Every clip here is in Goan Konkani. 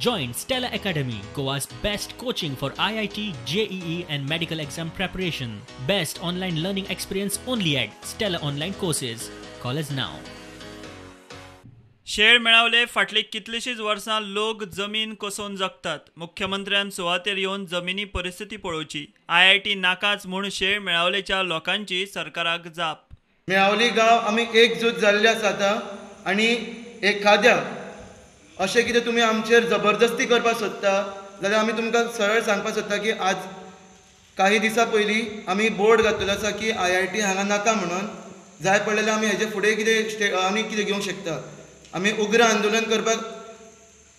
Join Stella Academy, Goa's best coaching for IIT, JEE and medical exam preparation. Best online learning experience only at Stella Online Courses. Call us now. शेळ मेळावले फाटली कितलीशीच वर्सां लोक जमीन कसोवन जगतात. मुख्यमंत्र्यान सुवातेर येवन जमिनी परिस्थिती पळोवची. आयआयटी नाकाच म्हूण शेळ मेळावलेच्या लोकांची सरकाराक जाप. मेळावली गांव आमी एकजूट जाल्ले आसा आतां आनी एखाद्या अशें कितें तुमी आमचेर जबरदस्ती करपाक सोदता जाल्यार आमी तुमकां सरळ सांगपाक सोदता की आज काही दिसां पयलीं आमी बोर्ड घातलेलो आसा की आयआयटी हांगा नाका म्हणून. जाय पडलें आमी हेजे फुडें कितें आनी कितें घेवंक शकता. आमी उग्र आंदोलन करपाक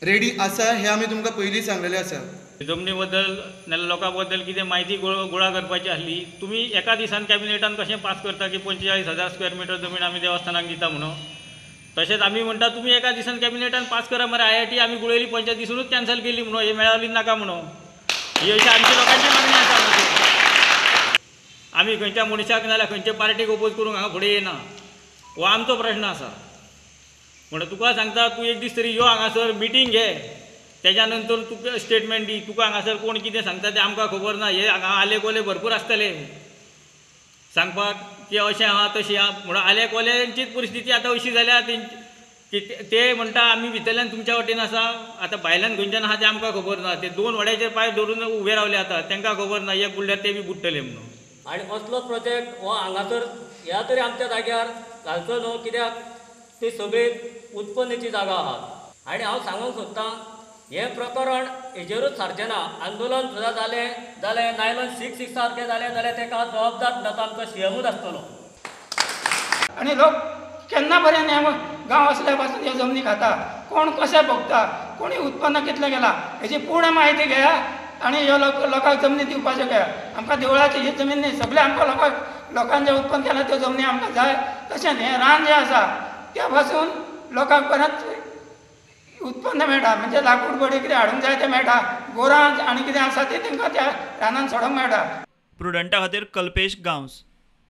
रेडी आसा हें आमी तुमकां पयलीं सांगलेलें आसा. जमनी बद्दल नाल्यार लोकां बद्दल कितें म्हायती गोळा करपाची आसली, तुमी एका दिसान कॅबिनेटान कशें पास करता की 45,000 स्क्वेअर मिटर जमीन आमी देवस्थानाक दिता म्हणून. तशेंच आमी म्हणटा तुमी एका दिसान कॅबिनेटान पास करा मरे, आयआयटी आमी गुळेली पंचायत दिसूनच कॅन्सल केली म्हणून, हे मेळावली नाका म्हणून. ही अशी आमची लोकांची मागणी आसा. आमी खंयच्या मनशाक नाल्यार खंयच्या पार्टीक ओपोज करूंक हांगा फुडें येना, हो आमचो प्रश्न आसा. म्हणून तुका सांगता, तूं एक दीस तरी यो हांगासर मिटींग घे, तेज्या नंतर तुका स्टेटमेंट दी. तुका हांगासर कोण कितें सांगता तें आमकां खबर ना. हे हांगा आले कोले भरपूर आसतले सांगपाक की अशें आहा तशें आहा म्हणून. आले कोल्यांचीच परिस्थिती आतां अशी जाल्या की ते म्हणटा आमी भितरल्यान तुमच्या वटेन आसा, आतां भायल्यान खंयच्यान आहा तें आमकां खबर ना. ते दोन वड्याचेर पांय दवरून उबे रावले आतां, तांकां खबर ना एक बुडल्यार ते बी बुडटले म्हणून. आनी असलो प्रोजेक्ट हो हांगासर ह्या तरी आमच्या जाग्यार घालचो न्हू, कित्याक ती सगळी उत्पन्नाची जागा आहा. आनी हांव सांगूंक सोदतां हें प्रकरण हेजेरूच सारचें ना. आंदोलन सुद्दां जालें जाल्यार नायलॉन 6 सारकें जालें जाल्यार ताका जबाबदार म्हणटा तो आमचो सीएमूच आसतलो. आनी लोक केन्ना पर्यंत हे गांव आसल्या पासून ह्यो जमनी खाता, कोण कशें भोगता, कोणी उत्पन्न कितलें गेलां हेची पूर्ण म्हायती घेया आनी ह्यो लोकांक जमनी दिवपाच्यो घेया. आमकां देवळाची ही जमीन न्ही, सगळें आमकां लोकांक जें उत्पन्न केलां त्यो जमनी आमकां जाय. तशेंच हें रान जें आसा त्या पासून लोकांक परत उत्पन्न मेळटा, म्हणजे लाकूड बडी कितें हाडूंक जाय तें मेळटा, गोरां आनी कितें आसा तें तांकां त्या रानान सोडूंक मेळटा. प्रुडंटा खातीर कल्पेश गांवस.